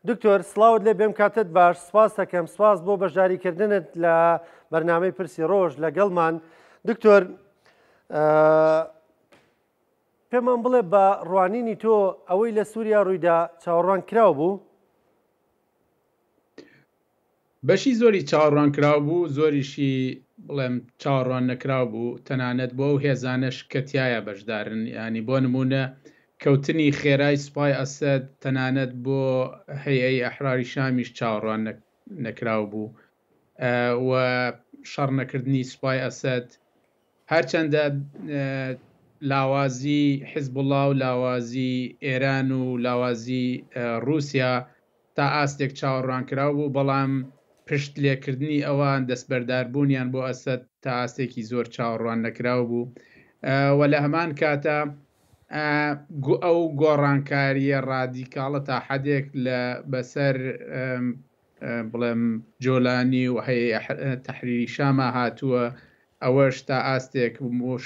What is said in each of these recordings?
دکتۆر سڵاوت لێ بێم کاتت باش سپاس دەکەم سپاس بۆ بەشداریکردنت لە بەرنامەی پرسی ڕۆژ لەگەڵمان دکتۆر پێمان بڵێ بە ڕوانینی تۆ ئەوەی لە سووریا ڕوویدا چاوەڕوان کراو بوو؟ بەشی زۆری چاوەڕوانکراو بوو، زۆریشی بڵێم چاوەڕوان نەکراو بوو، تەنانەت بۆ ئەو هێزانەش کە تیایا بەشدارن، یانی بۆ نموونە کەوتنی خێرای سوپای ئەسەد تەنانەت بۆ هەیئەی ئەحراری شامیش چاوەڕوان نەکراو بوو و شەڕ نەکردنی سوپای ئەسەد هەرچەندە لاوازی حزبوڵا و لاوازی ئێران و لاوازی ڕووسیا تا ئاستێک چاوەڕوانکراو بوو، بەڵام پشت لێکردنی ئەوان، دەستبەرداربوونیان بۆ ئەسەد تا ئاستێکی زۆر چاوەڕوان نەکراو بوو و لە هەمان کاتا ئەو گۆڕانکارییە ڕادیکاڵە تا حەدێک لە بەسەر بڵێم جۆلانی و تەحریری شاما هاتووە، ئەوەش تا ئاستێک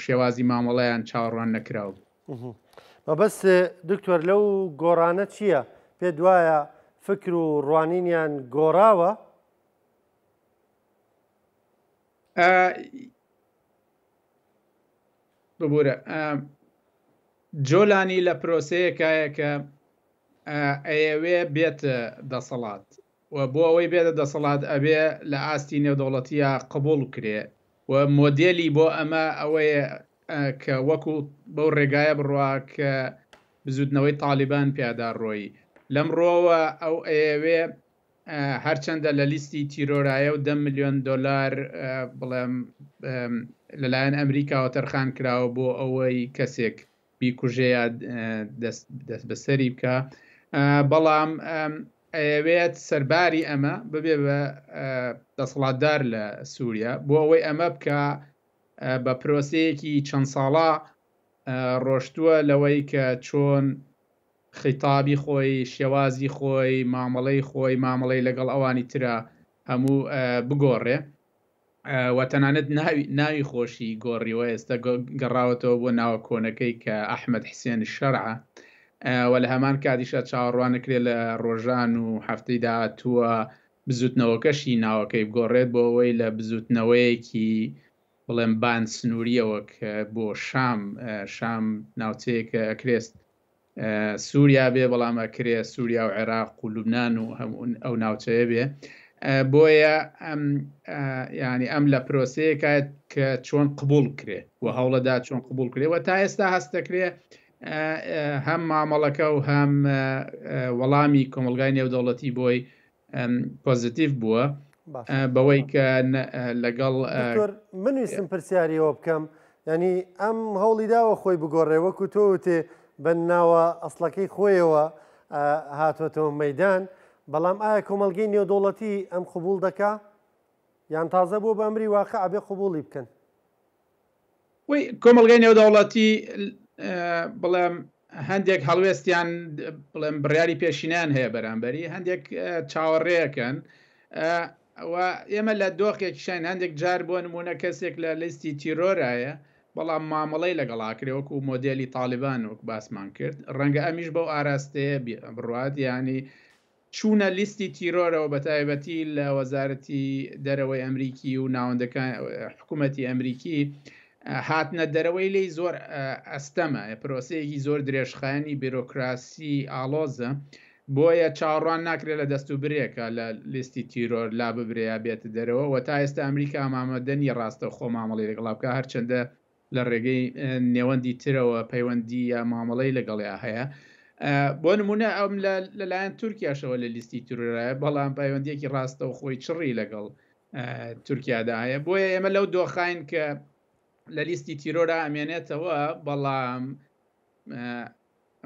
شێوازی مامەڵەیان چاوەڕوان نەکراو بوو. مەبەست دکتۆر لەو گۆڕانە چییە؟ پێت وایە فکر و ڕوانینیان گۆڕاوە؟ ببورە جۆلانی لە پرۆسەیەکایە کە ئەیەوێ بێتە دەسەڵات و بۆ ئەوەی بێتە دەسەڵات ئەبێ لە ئاستی نێودەوڵەتییا قبوڵ بکرێ و مۆدێلی بۆ ئەمە ئەوەیە کە وەکو بەو ڕێگایە بڕوا کە بزوتنەوەی تالیبان پیادا ڕۆیی. لەم ڕوەوە ئەو ئەیەوێ هەرچەندە لە لیستی تیرۆرایە و دە ملیۆن دۆلار بڵێم لەلایەن ئەمریکاوە تەرخان کراوە بۆ ئەوەی کەسێک بیکوژێ یا دەست بەسەری بکە بەڵام ئەیەوێت سەرباری ئەمە ببێ بە دەسەڵاتدار لە سووریا بۆ ئەوەی ئەمە بکە بە پرۆسەیەکی چەند ساڵە ڕۆشتووە لەوەی کە چۆن خیتابی خۆی، شێوازی خۆی، مامەڵەی خۆی، مامەڵەی لەگەڵ ئەوانی ترا هەموو بگۆڕێ و تەنانەت ناوی ناوی خۆشی گۆڕیوە ئێستا گەڕاوەتەوە بۆ ناوە کۆنەکەی کە ئەحمەد حسێن شەرعە و لە هەمان کاتیشا چاوەڕوانەکرێت لە ڕۆژان و هەفتەی داهاتووە بزوتنەوەکەشی ناوەکەی بگۆڕێت بۆ ئەوەی لە بزوتنەوەیەکی بڵێم بان سنووریەوە کە بۆ شام شام ناوچەیەکە ئەکرێت سووریا بێ بەڵام ئەکرێ سووریا و عێراق و لوبناان و هەموو ئەو ناوچەیە بێ بۆیە ئەم ینی ئەم لە پرۆسەیەکە کە چۆن قبول کرێ و هەوڵەدا چۆن قبول کرێ و تا ئێستا هەست دەکرێ هەم مامەڵەکە و هەم وەڵامی کۆمەلگای نێودەوڵەتی بۆی پۆزیتیڤ بووە بەوەی کە لەگەڵ دکتۆر من ویستم پرسیاری ئەوە بکەم ینی ئەم هەوڵی داوە خۆی بگۆڕێ وەکو تۆ وتێ بە ناوە ئەسڵەکەی خۆیەوە هاتوەتەوە مەدان بەڵام ئایا کۆمەڵگەی نێودەوڵەتی ئەم قبول دەکا یان تازە بۆ بە ئەمری واقع ئەبێ قبولی بکەن؟ وی کۆمەڵگای نێودەوڵەتی بڵێم هەندێک هەڵوێستیان بڵێم بڕیاری پێشینان هەیە بەرامبەری هەندێک چاوەڕێەکەن و ئێمە لە دۆخێکیشین هەندێک جار بۆ نمونە کەسێک لە لیستی تیرۆرایە بەڵام مامەڵەی لەگەڵاکرێ وەکو مۆدێلی تاالبان وەک باسمان کرد ڕەنگە ئەمیش بەو ئاراستەیە بڕوات ینی چوونە لیستی تیرۆرەوە بەتایبەتی لە وەزارەتی دەرەوەی ئەمریکی و ناوەندەکان حکوومەتی ئەمریکی هاتنە دەرەوەی لێی زۆر ئەستەمە پرۆسەیەکی زۆر درێژخایەنی بیرۆکراسی ئاڵۆزە بۆیە چاوەڕوان ناکرێت لە دەست و برێکە لە لیستی تیرۆر لا ببرێ یا بێتە دەرەوە و تا ئێستا ئەمریکا ئامادە نییە ڕاستەوخۆ مامەڵەی لەگەڵا بکات هەرچەندە لە ڕێگەی نێوەندی ترەوە پەیوەندی یا مامەڵەی لەگەڵیا هەیە بۆ نمونە ئەم لەلایەن تورکیاشەوە لە لیستی ترۆرایە بەڵام پەیوەندیەکی ڕاستەوخۆی چڕی لەگەڵ تورکیادا هەیە بۆیە ئێمە لەو دۆخین کە لە لیستی تیرۆرا ئەمێنێتەوە بەڵام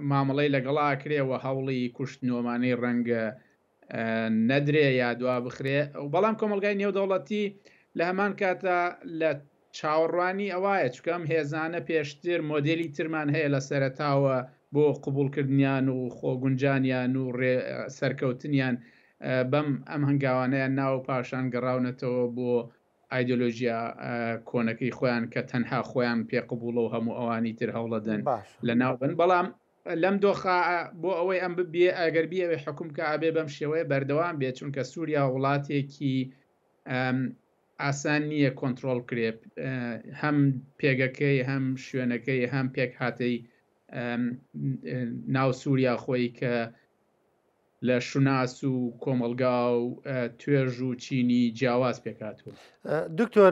مامەڵەی لەگەڵا ئەکرێ و هەوڵی کوشتن و ئەمانەی ڕەنگە نەدرێ یا دوا بخرێ بەڵام کۆمەڵگای نێودەوڵەتی لە هەمان کاتا لە چاوەڕوانی ئەوایە چونکە ئەم هێزانە پێشتر مۆدێلی ترمان هەیە لە سەرەتاوە بۆ قبوڵکردنیان و خۆگونجانیان و ڕێ سەرکەوتنیان بەم ئەم هەنگاوانەیان ناوە پاشان گەڕاونەتەوە بۆ ئایدۆلۆژیا کۆنەکەی خۆیان کە تەنها خۆیان پێ قبوڵە و هەموو ئەوانی تر هەوڵەدەن باشە. لەناو بن بەڵام. لەم دۆخە بۆ ئەوەی ئەم ببێ ئەگەر بیەوێ حکوم کە ئەبێ بەم شێوەیە بەردەوام بێت چونکە سووریا وڵاتێکی ئاسان نییە کۆنتترۆل کرێ هەم پێگەکەی هەم شوێنەکەی هەم پێکهاتەی ناو سووریا خۆی کە لە شوناس و کۆمەڵگا و توێژ و چینی جیاواز پێکهاتووە. دکتۆر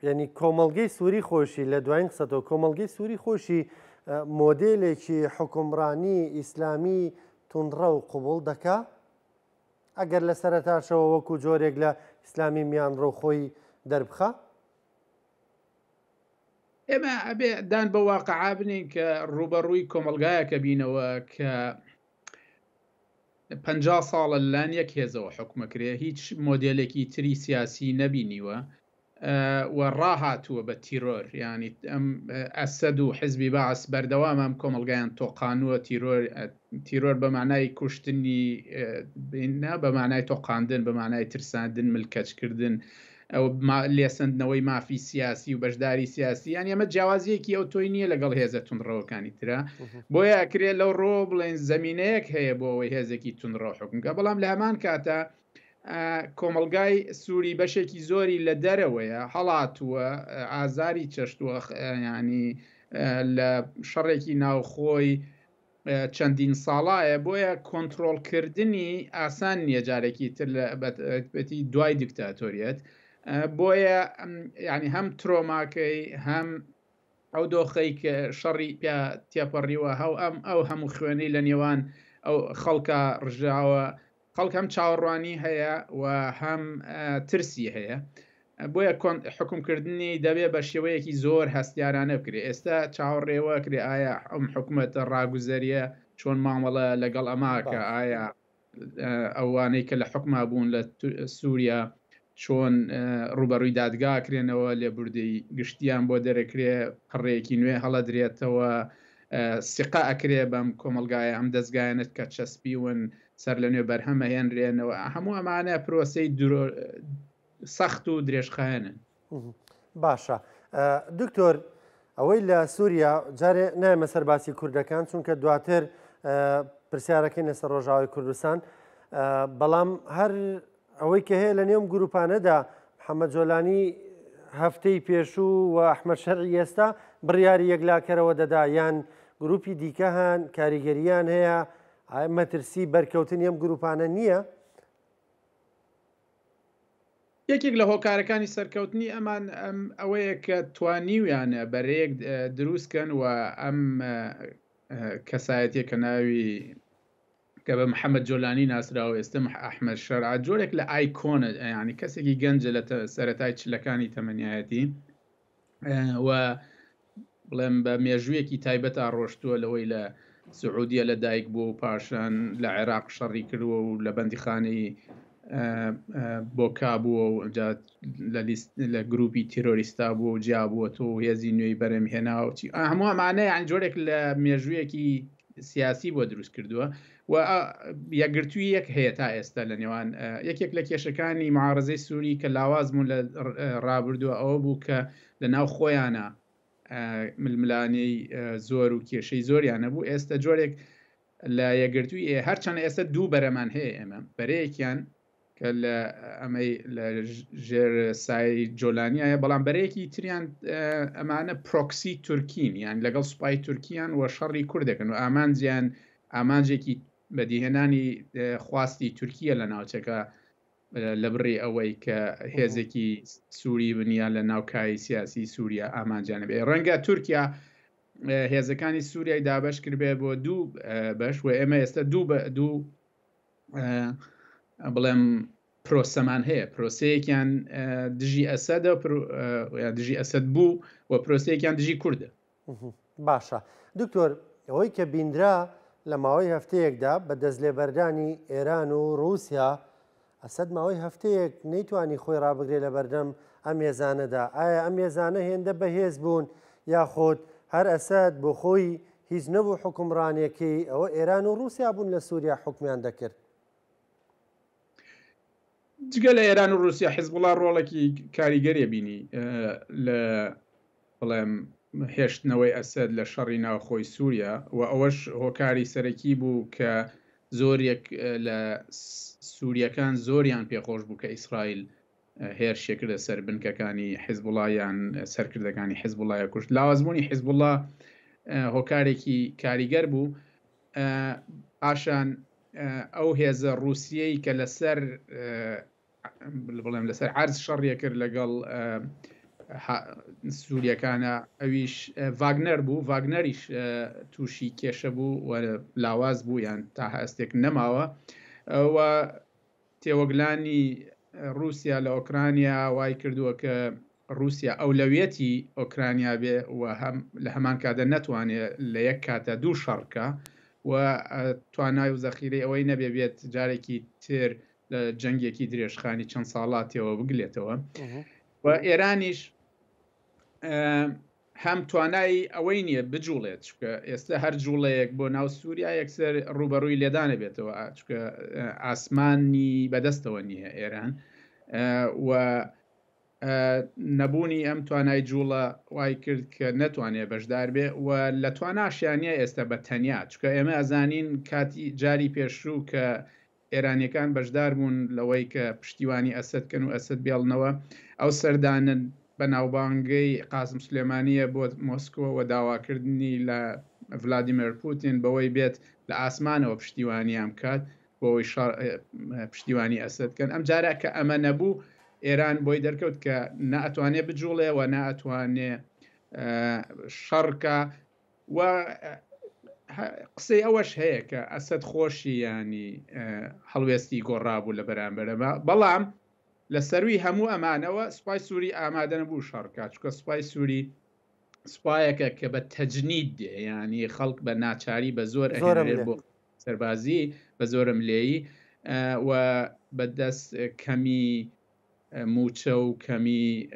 یعنی کۆمەڵگەی سووری خۆشی لە دوایین قسەتەوە کۆمەڵگەی سووری خۆشی مۆدێلێکی حکومڕانی ئیسلامی توندڕەو قوبڵ دەکا ئەگەر لە سەرەتاشەوە وەکو جۆرێک لە ئیسلامی میانڕەو خۆی دەربخا؟ ئێمە ئەبێ دان بە واقعا بنین کە ڕووبەڕووی کۆمەڵگایەکە بینەوە کە 50 ساڵە لەلایەن یەک هێزەوە حکومەکرێ هیچ مۆدێلێکی تری سیاسی نەبینیوە و ڕاهاتووە بە تیرۆر یانی ئەم ئەسەد و حزبی بەعس بەردەوام ئەم کۆمەڵگایان تۆقانووە تیرۆر تیرۆر بە معنای کوشتنی نا بە معنای تۆقاندن بە معنای ترساندن ملکەچکردن ئەو لێسەندنەوەی مافی سیاسی و بەشداری سیاسی یان ئەمە جیاوازیەکی ئەو تۆی نییە لەگەڵ هێزە تونڕەوەکانی ترە بۆیە ئەکرێ لەو ڕۆ بڵێن زمینەیەک هەیە بۆ ئەوەی هێزێکی تونڕەو حکومکە بەڵام لە هەمان کاتە کۆمەڵگای سووری بەشێکی زۆری لە دەرەوەیە هەڵاتووە ئازاری چەشتووە ینی لە شەڕێکی ناوخۆی چەندین ساڵایە بۆیە کۆنتترۆلکردنی ئاسان نییە جارێکی تر لە بەتی دوای دیکتاتۆریەت بۆیە ینی هەم ترۆماکەی هەم ئەو دۆخەی کە شەڕی پیا تێپەڕیوە هەو ئەم ئەو هەموو خوێنەی لە نێوان ئەو خەڵکە ڕژاوە خەڵک هەم چاوەڕوانی هەیە و هەم ترسی هەیە بۆیە حکومکردنی دەبێ بە شێوەیەکی زۆر هەستیارانە بکرێ ئێستا چاوەڕێوە کرێ ئایا ئەم حکوومەتە ڕاگوزەریە چۆن مامەڵە لەگەڵ ئەماکە ئایا ئەوانەی کە لە حوکما بوون لە سووریا چۆن ڕووبەڕووی دادگا کرێنەوە، لێبوردەی گشتیان بۆ دەرەکرێ، پەڕەیەکی نوێ هەڵەدرێتەوە، سیقە ئەکرێ بەم کۆمەڵگایە، ئەم دەزگایانە کە چەسپیون سەر لە نوێ بەرهەم ئەهێنرێنەوە، هەموو ئەمانە پرۆسەی سەخت و درێژخایەنن. باشە دکتۆر ئەوەی لە سووریا جارێ نایمە سەر باسی کوردەکان چونکە دواتر پرسیارەکەی لەسەر ڕۆژاوای کوردستان بەڵام هەر ئەوەی کە هەیە لە نێوم گروپانەدا محەممەد جۆلانی هەفتەی پێشوو و ئەحمەد شەرعی ئێستا بڕیاری یەکلاکەرەوە دەدا یان گروپی دیکە هەن کاریگەریان هەیە مەترسی بەرکەوتنی ئەم گروپانە نییە؟ یەکێک لە هۆکارەکانی سەرکەوتنی ئەمان ئەم ئەوەیە کە توانیویانە بەرەیەک دروست کەن و ئەم کەسایەتیە کە ناوی کە بە محەممەد جۆلانی ناسراوە ئێستا ئەحمەد شەرع جۆرێک لە ئایکۆنە ینی کەسێکی گەنجە لە سەرەتای چلەکانی تەمەنیایەتی و بڵێم بە مێژوویەکی تایبەتا ڕۆشتووە لەوەی لە سعودیە لە دایک بووە و پاشان لە عێراق شەڕی کردووە و لە بەندیخانەی بۆکا بووە و ئەمجا لە لیست لە گروپی تیرۆریستا بووە و جیا بووە تۆ و هێزی نوێی بەرەم هێنا و چی هەموو ئەمانە یان جۆرێک لە مێژوویەکی سیاسی بۆ دروست کردووە و یەکگرتووی یەک هەیە تا ئێستا لە نێوان یەکێک لە کێشەکانی معارزەی سووری کە لاواز بوون لە ڕابردووە ئەوە بوو کە لە ناو خۆیانە ململانێی زۆر و کێشەی زۆریان نەبوو ئێستا جۆرێک لە یەکگرتووی ئێ هەرچەند ئێستا دوو بەرەمان هەیە ئێمە بەرەیەکیان کە لە ئەمەی لە ژێر سای جۆلانیایە بەڵام بەرەیەکی تریان ئەمانە پرۆکسی تورکین یان لەگەڵ سوپای تورکیان و شەڕی کوردەکەن و ئامانجیان ئامانجێکی بەدیهێنانی خواستی تورکیە لە ناوچەکە لە بڕی ئەوەی کە هێزێکی سووری بن یان لە ناو کای سیاسی سووریا ئامانجیانە بێ ڕەنگە تورکیا هێزەکانی سووریای دابش کردبێ بۆ دوو بەش و ئێمە ئێستا دوو بە دوو بڵێم پرۆسەمان هەیە پرۆسەیەکیان دژی ئەسەدە دژی ئەسەد بوو و پرۆسەیەکیان دژی کوردە باشە دکتۆر ئەوەی کە بیندرا لە ماوەی هەفتەیەکدا بە دەستلێبەردانی ئێران و ڕووسیا ئەسەد ماوەی هەفتەیەک نەیتوانی خۆی ڕابگرێ لە بەردەم ئەم هێزانەدا ئایا ئەم هێزانە هێندە بەهێز بوون یاخود هەر ئەسەد بۆ خۆی هیچ نەبوو حوکمڕانیەکەی ئەوە ئێران و ڕووسیا بوون لە سووریا حوکمیان دەکرد. جگە لە ئێران و ڕووسیا حزبوڵا ڕۆڵێکی کاریگەری بینی لە بڵێم هێشتنەوەی ئەسەد لە شەڕی ناوخۆی سووریا و ئەوەش هۆکاری سەرەکی بوو کە زۆرێک لە سووریەکان زۆریان پێخۆش بوو کە ئیسرائیل هێرشێ کردە سەر بنکەکانی حیزبوڵا یان سەرکردەکانی حیزبوڵای کوشت. لاوازبوونی حیزبوڵا هۆکارێکی کاریگەر بوو. پاشان ئەو هێزە ڕووسیەی کە لەسەر بڵێم لەسەر عرز شەڕیە کرد لەگەڵ سووریەکانە ئەویش ڤاگنەر بوو ڤاگنەریش تووشی کێشە بوو و لاواز بوو یان تا هەستێک نەماوە و تێوەگلانی ڕووسیا لە ئۆکرانیا وای کردووە کە ڕووسیا ئەولەویەتی ئۆکرانیا بێ و هەم لە هەمان کاتدا نەتوانێ لە یەک کاتدا دوو شەڕ بکا و توانای و زەخیرەی ئەوەی نەبێ بێت جارێکی تر لە جەنگێکی درێژخانی چەند ساڵا تێوە بگلێتەوە و ئێرانیش هەم توانای ئەوەی نییە بجوڵێت چونکە ئێستا هەر جوڵەیەک بۆ ناو سووریا یەکسەر ڕووبەڕووی لێدانە بێتەوە چونکە ئاسمانی بەدەستەوە نییە ئێران و نەبوونی ئەم توانای جوڵە وای کرد کە نەتوانێت بەشدار بێ و لە تواناشیان نیە ئێستا بە تەنیا چونکە ئێمە ئەزانین کاتی جاری پێشوو کە ئێرانیەکان بەشدار بوون لەوەی کە پشتیوانی ئەسەد کەن و ئەسەد بێڵنەوە. ئەو سەردانە بەناوبانگەی قاسم سولێمانیە بۆ مۆسکۆ و داواکردنی لە ڤلادیمێر پوتین بەوەی بێت لە ئاسمانەوە پشتیوانیان بکات بۆ ئەوەی پشتیوانی ئەسەد کەن. ئەم جارە کە ئەمە نەبوو ئێران بۆی دەرکەوت کە نە ئەتوانێ بجوڵێ و نە ئەتوانێ شەڕکە و قسەی ئەوەش هەیە کە ئەسەد خۆشی ینی هەڵوێستی گۆڕابوو لە بەرامبەرەمە بەڵام لە سەروی هەموو ئەمانەوە سوپای سووری ئامادە نەبوو شەڕکات چونکە سوپای سووری سوپایەکە کە بە تەجنید دێ ینی خەڵک بە ناچاری بە زۆر ئەهێنرێت بۆ سەربازی بە زۆرم لێی و بەدەست کەمی مووچە و کەمی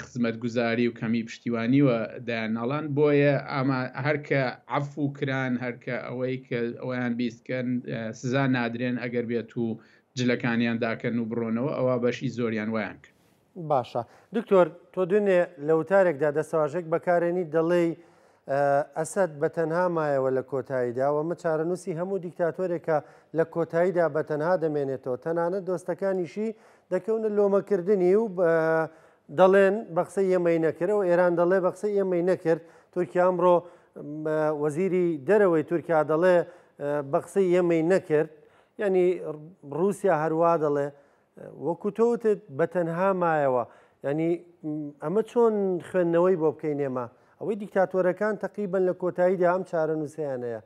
خزمەتگوزاری و کەمی پشتیوانیوە دەیانناڵان بۆیە ئاما هەرکە عەفو کران هەرکە ئەوەی کە ئەویان بیست کەن سزا نادرێن ئەگەر بێت و جلەکانیان داکەن و بڕۆنەوە ئەوە بەشی زۆریان وایان کرد. باشە دکتۆر تۆ دوێنێ لە وتارێکدا دەستەواژەیەک بەکارێنی دەڵێی ئەسەد بە تەنها مایەوە لە کۆتاییدا و ئەمە چارەنووسی هەموو دیکتاتۆرێکە لە کۆتاییدا بە تەنها دەمێنێتەوە تەنانەت دۆستەکانیشی دەکەونە لۆمەکردنی و دەڵێن بە قسەی ئێمەی نەکرد و ئێران دەڵێ بە قسەی ئێمەی نەکرد تورکیا ئەمڕۆ وەزیری دەرەوەی تورکیا دەڵێ بە قسەی ئێمەی نەکرد یعنی رووسیا هەروا دەڵێ وەکو تۆ وتت بە تەنها مایەوە یانی ئەمە چۆن خوێندنەوەی بۆ بکەین ئێمە ئەوەی دیکتاتۆرەکان تەقریبەن لە کۆتاییدا ئەم چارەنووسیان هەیە.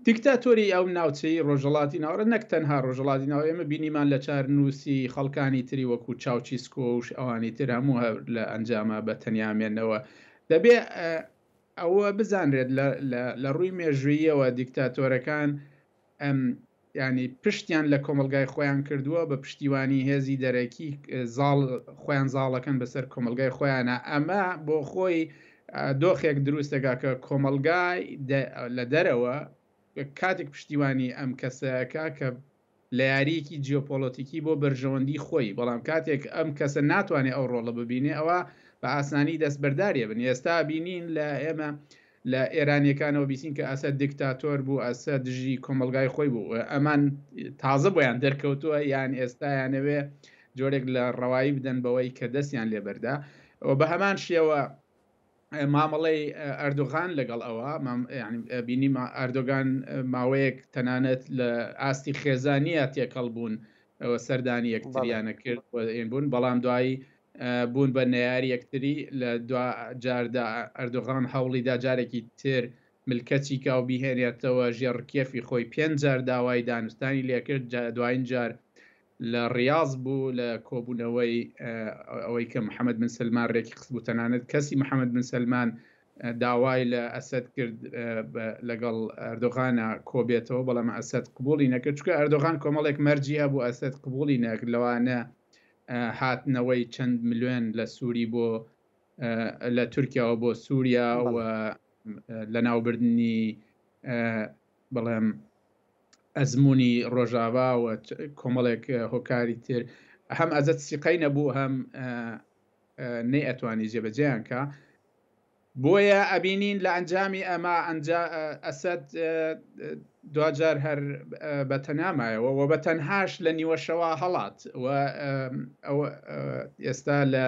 دیکتاتۆری ئەو ناوچەی ڕۆژهەڵاتی ناوەڕاست نەک تەنها ڕۆژهەڵاتی ناوە ئێمە بینیمان لە چارنووسی خەڵکانی تری وەکو چاوچیسکۆ و ئەوانی تر هەموو هەر لە ئەنجامە بە تەنیا مێنەوە دەبێ ئەوە بزانرێت لە ڕووی مێژووییەوە دیکتاتۆرەکان ینی پشتیان لە کۆمەلگای خۆیان کردووە بە پشتیوانی هێزی دەرەکی زاڵ خۆیان زاڵەکەن بەسەر کۆمەلگای خۆیانە ئەمە بۆ خۆی دۆخێک دروست دەکا کە کۆمەلگای لە دەرەوە کاتێک پشتیوانی ئەم کەسەکە کە لە یارییەکی جیۆپۆڵەتیکی بۆ بەرژەوەندی خۆی، بەڵام کاتێک ئەم کەسە ناتوانێت ئەو ڕۆڵە ببینێ ئەوا بە ئاسانی دەستبەرداری ئەبن. ئێستا بینین لە ئێمە لە ئێرانیەکانەوە بیسین کە ئەسەد دیکتاتۆر بوو، ئەسەد دژی کۆمەڵگای خۆی بوو. ئەمان تازە بۆیان دەرکەوتووە یان ئێستا یانەوێ جۆرێک لە ڕەوایی بدەن بەوەی کە دەستیان لێبەردا و بە هەمان شێوە مامەڵەی ئەردۆغان لەگەڵ ئەوە بینی ئەردۆگان ماوەیەک تەنانەت لە ئاستی خێزانیە تێکەڵ بوون سەردانی یەکتریانە کرد بوون بەڵام دوایی بوون بە نەیار یەکتری لە دوا جاردا ئەردۆغان هەوڵیدا جارێکی تر ملکەچی کا و بیهێنێتەوە ژێر ڕکێفی خۆی پێنج جار داوای دانوستانی لێکرد دوایین جار لە ڕیاز بوو لە کۆبوونەوەی ئەوەی کە محەممەد بن سەلمان ڕێکی خستبوو تەنانەت کەسی محەممەد بن سەلمان داوای لە ئەسەد کرد لەگەڵ ئەردۆغانە کۆبێتەوە بەڵام ئەسەد قبولی نەکرد چونکە ئەردۆغان کۆمەڵێک مەرجی هەبوو ئەسەد قبولی نەکرد لەوانە هاتنەوەی چەند ملیۆن لە سووری بۆ لە تورکیاوە بۆ سووریا و لەناوبردنی بڵێم ئەزمموی ڕۆژاوا و کۆمەڵێک هۆکاری تر هەم ئەزەت سیقەی نەبوو هەم. نەیئەتوانی جێبەجێیان کا. بۆیە ئەبینین لە ئەنجامی ئەمە ئەنجا ئەسەد دواجار هەر بە تەنها مایەوە و بە تەنهاش لە نیوەشەوە هەڵات و ئێستا لە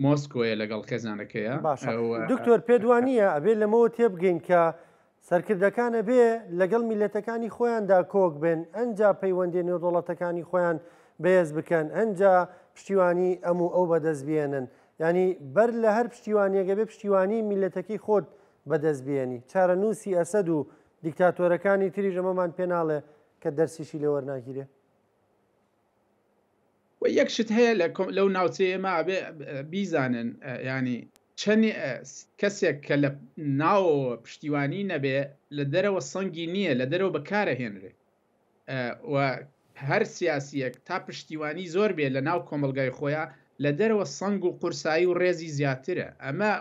مۆسکۆیە لەگەڵ خێزانەکەیە. باشە دکتۆر پێت وانییە ئەبێ لەمەوە تێبگەین کە سەرکردەکان ئەبێ لەگەڵ میللەتەکانی خۆیاندا کۆک بن ئەنجا پەیوەندیە نێودەوڵەتەکانی خۆیان بەهێز بکەن ئەنجا پشتیوانی ئەم و ئەو بەدەست بێنن یانی بەر لە هەر پشتیوانیەک ئەبێ پشتیوانی میللەتەکەی خۆت بەدەست بێنی چارەنووسی ئەسەد و دیکتاتۆرەکانی تریش ئەمەمان پێ ناڵێ کە دەرسیشی لێ وەرناگیرێ؟ و یەک شت هەیە لە لەو ناوچەی ئێمە ئەبێ بیزانن ینی چەند کەسێک کە لە ناوەوە پشتیوانی نەبێ لە دەرەوە سەنگی نییە لە دەرەوە بەکارە هێنرێ و هەر سیاسیەک تا پشتیوانی زۆر بێ لە ناو کۆمەلگای خۆیان لە دەرەوە سەنگ و قورسایی و ڕێزی زیاترە ئەمە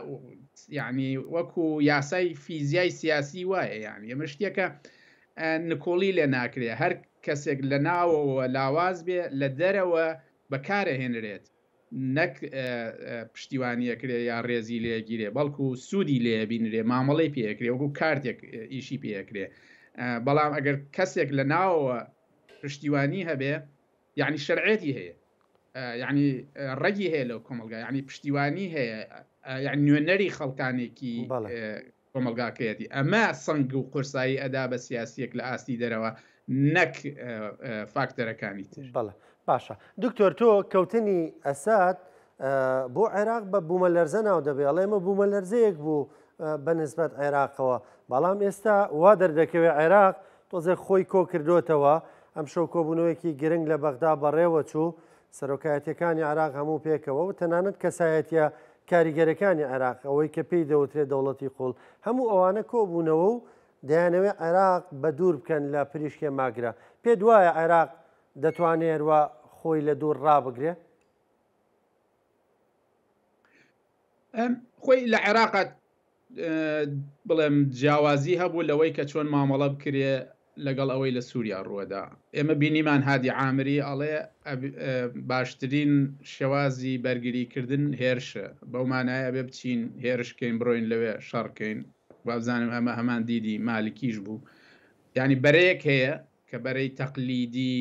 یعنی وەکو یاسای فیزیای سیاسی وایە یعنی ئەمە شتێکە نکۆڵی لێ ناکرێ هەر کەسێک لە ناوەوە لاواز بێ لە دەرەوە بەکارەهێنرێت نەک پشتیوانیەکرێ یا ڕێزی لێگیرێ بەڵکو سوودی لێ بینرێ مامەڵەی پێکرێ وەکو کارتێک ئیشی پێکرێ بەڵام ئەگەر کەسێک لە ناوەوە پشتیوانی هەبێ یعنی شەرعێتی هەیە یعنی ڕەگی هەیە لەو کۆمەلگا یعنی پشتیوانی هەیە یعنی نوێنەری خەڵکانێکی کۆمەڵگاکەیەتی ئەمە سەنگ و قورسایی ئەدا بە سیاسیەک لە ئاستی دەرەوە نەک فاکتەرەکانی تر. بەڵێ باشە دکتۆر تۆ کەوتنی ئەساد بۆ عێراق بە بوومەلەرزە ناو دەبێ ئەڵێ ئەمە بوومەلەرزەیەک بوو بە نسبەت عێراقەوە بەڵام ئێستا وا دەردەکەوێ عێراق تۆزێک خۆی کۆ کردوتەوە ئەم شەو کۆبوونەوەیەکی گرنگ لە بەغدا بەڕێوە چوو سەرۆکایەتیەکانی عێراق هەموو پێکەوە و تەنانەت کەسایەتیە کاریگەرەکانی عێراق، ئەوەی کە پێی دەوترێت دەوڵەتی قوڵ، هەموو ئەوانە کۆبوونەوە و دەیانەوێت عێراق بەدوور بکەن لە پریشکێ ماگرە. پێت وایە عێراق دەتوانێ هەروا خۆی لە دوور ڕابگرێ؟ خۆی لە عێراقا بڵێم جیاوازی هەبوو لەوەی کە چۆن مامەڵە بکرێ لەگەڵ ئەوەی لە سووریا ڕووەدا. ئێمە بینیمان هادی عامری ئەڵێ باشترین شێوازی بەرگریکردن هێرشە، بەو مانایە ئەبێ بچین هێرش کەین بڕۆین لەوێ شەڕ کەین. وابزانم ئەمە هەمان دیدی مالکیش بوو. یانی بەرەیەک هەیە کە بەرەی تەقلیدی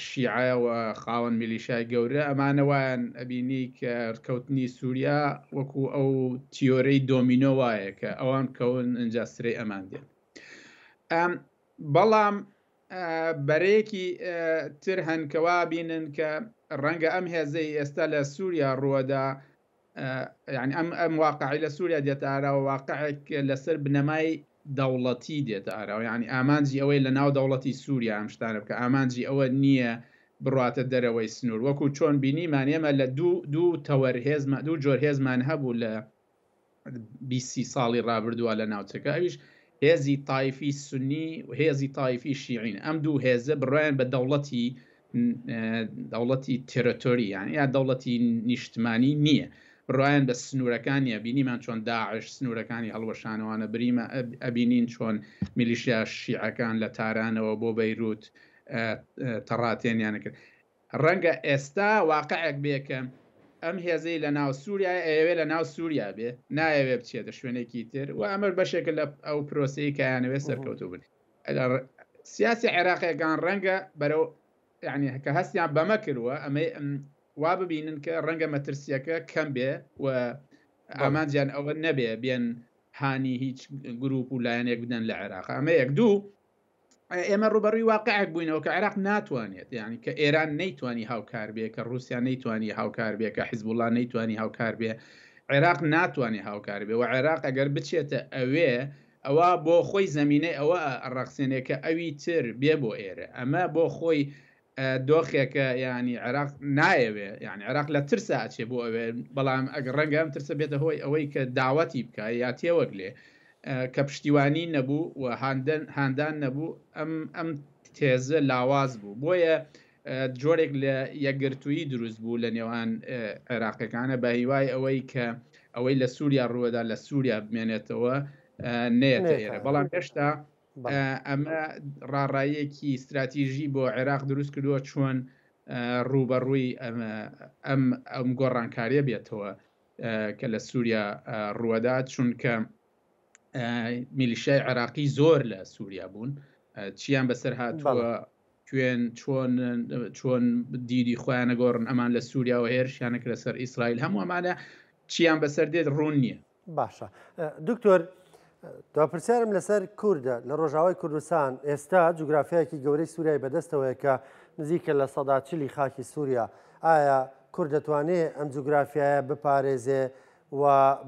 شیعە و خاوەن میلیشای گەورە ئەمانە وایان ئەبینی کە کەوتنی سووریا وەکو ئەو تیۆرەی دۆمینۆ وایە کە ئەوان کەون ئینجا سرەی ئەمان دێن. بەڵام بەرەیەکی تر هەن کە وا بینن کە ڕەنگە ئەم هێزەی ئێستا لە سووریا ڕووەدا یعنی ئەم ئەم واقعی لە سووریا دێتە ئاراوە واقعێک لەسەر بنەمای دەوڵەتی دێتە ئاراوە یعنی ئامانجی ئەوەی لە ناو دەوڵەتی سووریا ئەم شتانە بکە ئامانجی ئەوە نییە بڕاتە دەرەوەی سنوور وەکو چۆن بینیمان ئێمە لە دوو دوو تەوەر هێزمان دوو جۆر هێزمان هەبوو لە 20 ساڵی ڕابردووە لە ناوچەکە ئەویش هێزی تایفی سنی و هێزی تایفی شیعین ئەم دوو هێزە بڕوایان بە دەوڵەتی دەوڵەتی تێرۆتۆری یان یا دەوڵەتی نیشتمانی نییە بڕوایان بە سنوورەکان نیە بینیمان چۆن داعش سنوورەکانی هەڵوەشانەوانە بریمە ئەبینین چۆن میلیشیا شیعەکان لە تارانەوە بۆ بەیروت تەڕاتێنیان کرد ڕەنگە ئێستا واقعێک بێ کە ئەم هێزەی لە ناو سووریا ئەیەوێ لە ناو سووریا بێ نایەوێ بچێتە شوێنێکی تر و ئەمەش بەشێکە لە ئەو پرۆسەی کە یانەوێ سەرکەوتوو بن سیاسی عێراقیەکان ڕەنگە بەرەو یعنی کە هەستیان بەمە کردووە ئەمەی وا ببینن کە ڕەنگە مەترسیەکە کەم بێ و ئامانجیان ئەوە نەبێ بێن هانی هیچ گروپ و لایەنێک بدەن لە عێراق ئەمە یەک دوو ئێمە ڕوبەڕووی واقعێک بووینەوە کە عێراق ناتوانێت یعنی کە ئێران نەیتوانی هاوکار بێ کە رووسیا نەیتوانی هاوکار بێ کە حیزبوڵا نەیتوانی هاوکار بێ عێراق ناتوانێت هاوکار بێ و عێراق ئەگەر بچێتە ئەوێ ئەوە بۆ خۆی زمینەی ئەوە ڕەخسێنێ کە ئەوی تر بێ بۆ ئێرە ئەمە بۆ خۆی دۆخێکە یانی عێراق نایەوێ یانی عێراق لە ترسا ئەچێ بۆ ئەوێ بەڵام ئەگەر ڕەنگە ئەم ترسە بێتە هۆی ئەوەی کە داوەتی بکە یا تێوەگلێ کە پشتیوانی نەبوو و هاندن هاندان نەبوو ئەم ئەم تێزە لاواز بوو بۆیە جۆرێک لە یەکگرتوویی دروست بوو لە نێوان عێراقیەکانە بە هیوای ئەوەی کە ئەوەی لە سووریا ڕووەدا لە سووریا بمێنێتەوە نێتە ئێرە بەڵام هێشتا ئەمە ڕاڕاییەکی ستراتیژی بۆ عێراق دروست کردووە چۆن ڕووبەڕووی ئەم ئەم گۆڕانکاریە بێتەوە کە لە سووریا ڕووەدا چونکە میلیشای عێراقی زۆر لە سووریا بوون چیان بەسەر هاتووە کوێن چۆن چۆن دیدی خۆیانە گۆڕن ئەمان لە سووریاوە هێرشیانە کرە سەر ئیسرائیل هەموو ئەمانە چیان بەسەر دێت ڕوون نییە. باشە دکتۆر دوا پرسیارم لەسەر کوردە لە ڕۆژاوای کوردستان ئێستا جوگرافیایەکی گەورەی سووریای بەدەستەوەیە کە نزیکە 40% خاکی سووریا ئایا کورد دەتوانێ ئەم جوگرافیایە بپارێزێ و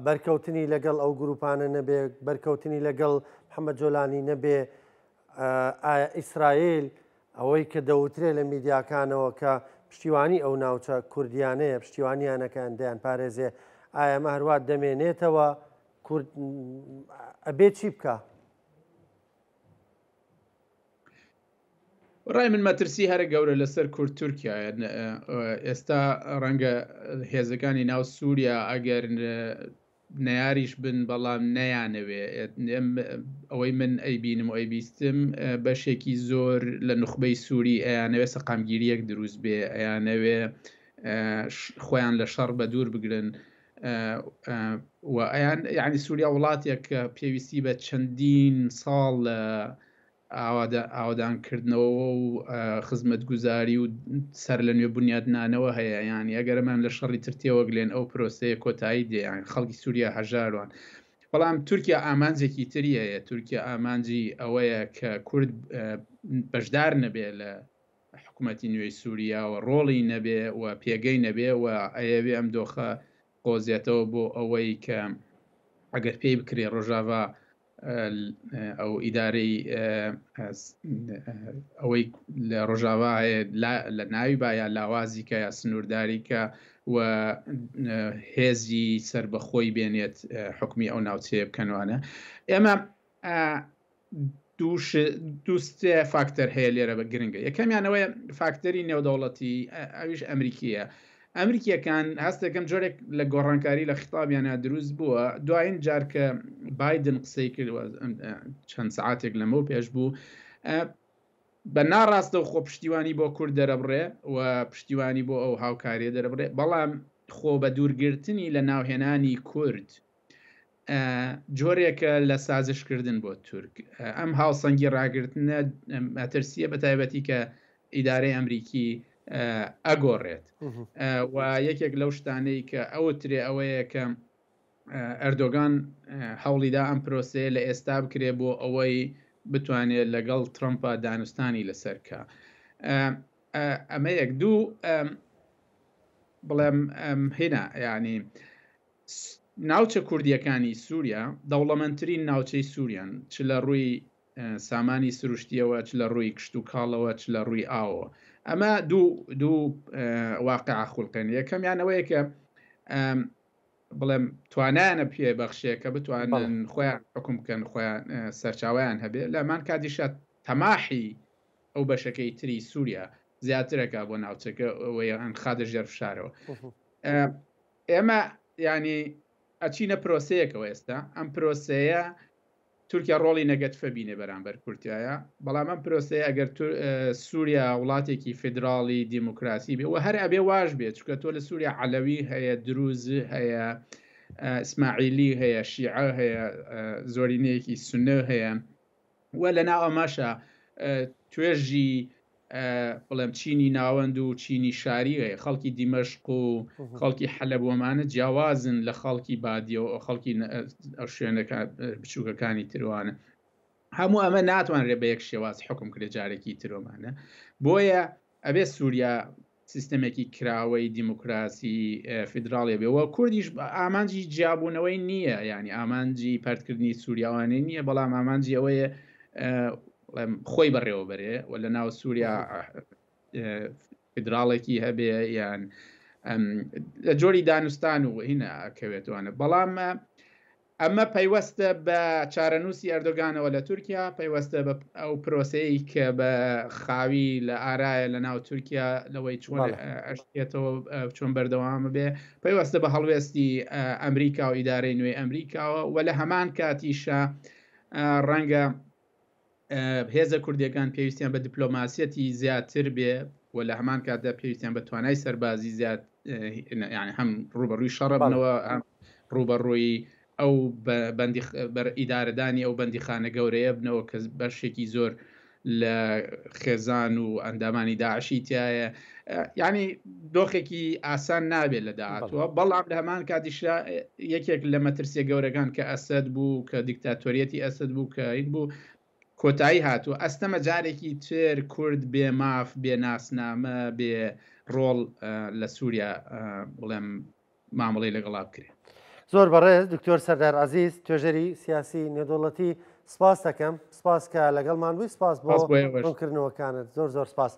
بەرکەوتنی لەگەڵ ئەو گروپانە نەبێ بەرکەوتنی لەگەڵ محەممەد جۆلانی نەبێ ئایا ئیسرائیل ئەوەی کە دەوترێ لە میدیاکانەوە کە پشتیوانی ئەو ناوچە کوردیانەیە پشتیوانیانەکەیان دەیان پارێزێ ئایا ئەمە هەروا دەمێنێتەوە کورد ئەبێ چی بکە؟ ڕای من مەترسی هەرە گەورە لەسەر کورد تورکیایە ئێستا ڕەنگە هێزەکانی ناو سووریا ئەگەر نەیاریش بن بەڵام نەیانەوێ ئەوەی من ئەیبینم و ئەیبیستم بەشێکی زۆر لە نوخبەی سووری ئەیانەوێ سەقامگیریەک دروست بێ ئەیانەوێ خۆیان لە شەڕ بە دوور بگرن و ئەیان یعنی سووریا وڵاتێک کە پێویستی بە چەندین ساڵ لە ئاوادانکردنەوە و خزمەتگوزاری و سەر لە نوێ بنیادنانەوە هەیە یانی ئەگەر ئەمان لە شەڕی تر تێوەگلێن ئەو پرۆسەیە کۆتایی دێ یان خەڵکی سووریا هەژاروان بەڵام تورکیا ئامانجێکی تری هەیە تورکیا ئامانجی ئەوەیە کە کورد بەشدار نەبێ لە حکوومەتی نوێی سووریا و ڕۆڵی نەبێ و پێگەی نەبێ و ئەیەوێ ئەم دۆخە قۆزێتەوە بۆ ئەوەی کە ئەگەر پێی بکرێ ڕۆژاڤا ئەو ئیدارەی ئەوەی لە ڕۆژاوا هەیە لە ناوی با یا لاوازی کە یا سنوورداری کە و هێزی سربەخۆی بێنێت حکومی ئەو ناوچەیە بکەنوانە ئێمە دووسێ فاکتەر هەیە لێرە بە گرنگە یەکەمیانەوەی فاکتەری نێودەوڵەتی ئەویش ئەمریکیە ئەمریکییەکان هەست دەکەم جۆرێک لە گۆڕانکاری لە خیتابیانە دروست بووە دوایین جار کە بایدن قسەی کرد چەند سعاتێک لەمەو پێش بوو بە ناڕاستە و خۆ پشتیوانی بۆ کورد دەرەبڕێ و پشتیوانی بۆ ئەو هاوکاریە دەرەبڕێ بەڵام خۆ بە دوورگرتنی لە ناوهێنانی کورد جۆرێکە لە سازشکردن بۆ تورک. ئەم هاوسەنگی ڕاگرتنە مەترسیە بە تایبەتی کە ئیدارەی ئەمریکی ئەگۆڕێت و یەکێک لەو شتانەی کە ئەوترێ ئەوەیە کە ئەردۆگان هەوڵیدا ئەم پرۆسەیە لە ئێستا بکرێ بۆ ئەوەی بتوانێت لەگەڵ ترەمپا دانوستانی لەسەر کە ئەمە یەک دوو بڵێم هینا یعنی ناوچە کوردییەکانی سووریا دەوڵەمەندترین ناوچەی سووریان، چ لە ڕووی سامانی سروشتییەوە، چ لە ڕووی کشتوکاڵەوە، چ لە ڕووی ئاوەوە. ئەمە دوو دوو واقع خولقێن. یەکەمیان ئەوەیە کە بڵێم توانایانە پێ بەخشێ کە بتوانن خۆیان حکوم بکەن، خۆیان سەرچاویان هەبێ. لە هەمان کاتیشا تەماحی ئەو بەشەکەی تری سووریا زیاترەکە بۆ ناوچەکە ئەوەیان خادە ژێر فشارەوە. ئێمە یانی ئەچینە پرۆسەیەکەوە ئێستا ئەم پرۆسەیە تورکیا ڕۆڵی نەگەتفە بینێ بەرامبەر کورتایە بەڵام ئەم پرۆسەیە ئەگەر سووریا وڵاتێکی فیدراڵی دیموکراسی بێ و هەر ئەبێ واش بێت چکە تۆ لە سووریا عەلەوی هەیە دروز هەیە ئیسماعیلی هەیە شیعە هەیە زۆرینەیەکی سونە هەیە و لە ناو ئەمەشا توێژی بڵێم چینی ناوەند و چینی شاری هەیە خەڵکی دیمەشق و خەڵکی حەلەب وەمانە جیاوازن لە خەڵکی بادیە و خەڵکی ئەو شوێنەکە بچووکەکانی تروانە هەموو ئەمە ناتوانرێت بە یەک شێواز حکم کرێ جارێکی ترۆمانە بۆیە ئەبێ سووریا سیستەمێکی کراوەی دیموکراسی فیدراڵی بێ و کوردیش ئامانجی جیابوونەوەی نییە ینی ئامانجی پەرتکردنی سووریاوانەی نییە بەڵام ئامانجی ئەوەیە خۆی بەڕێوە بەرێ و لە ناو سووریا فیدراڵێکی هەبێ یان لە جۆری دانوستان و هینە کەوێتوانە بەڵام ئەمە پەیوەستە بە چارەنووسی ئەردۆگانەوە لە تورکیا، پەیوەستە بە ئەو پرۆسەیەی کە بە خاوی لە ئارایە لە ناو تورکیا لەوەی چۆن ئەشکێتەوە چۆن بەردەوام بێ، پەیوەستە بە هەڵوێستی ئەمریکا و ئیدارەی نوێی ئەمریکاوە و لە هەمان کاتیشا ڕەنگە هێزە کوردیەکان پێویستیان بە دیپلۆماسیەتی زیاتر بێ. و لە هەمان کاتدا پێویستیان بە توانای سەربازی زیاد یعنی هەم ڕوبەڕووی شەڕبنەوە هەم ڕوبەڕووی ئەو بەندی بەر ئیدارەدانی ئەو بەندیخانە گەورەیە بنەوە کە بەشێکی زۆر لە خێزان و ئەندامانی داعشی تایە یعنی دۆخێکی ئاسان نابێت لە داهاتوە بەڵام لە هەمان کاتیشا یەکێک لە مەترسیە گەورەکان کە ئەسەد بوو کە دیکتاتۆریەتی ئەسەد بوو کە این بوو کۆتایی هاتووە ئەستەمە جارێکی تر کورد بێ ماف بێ ناسنامە بێ ڕۆڵ لە سووریا بڵێم مامەڵەی لەگەڵا بکرێ. زۆر بەڕێز دکتۆر سەردار عەزیز توێژەری سیاسی نێودەوڵەتی سپاس دەکەم سپاس کە لەگەڵمان بووی سپاس بۆ ڕوونکردنەوەکانت زۆر زۆر سپاس.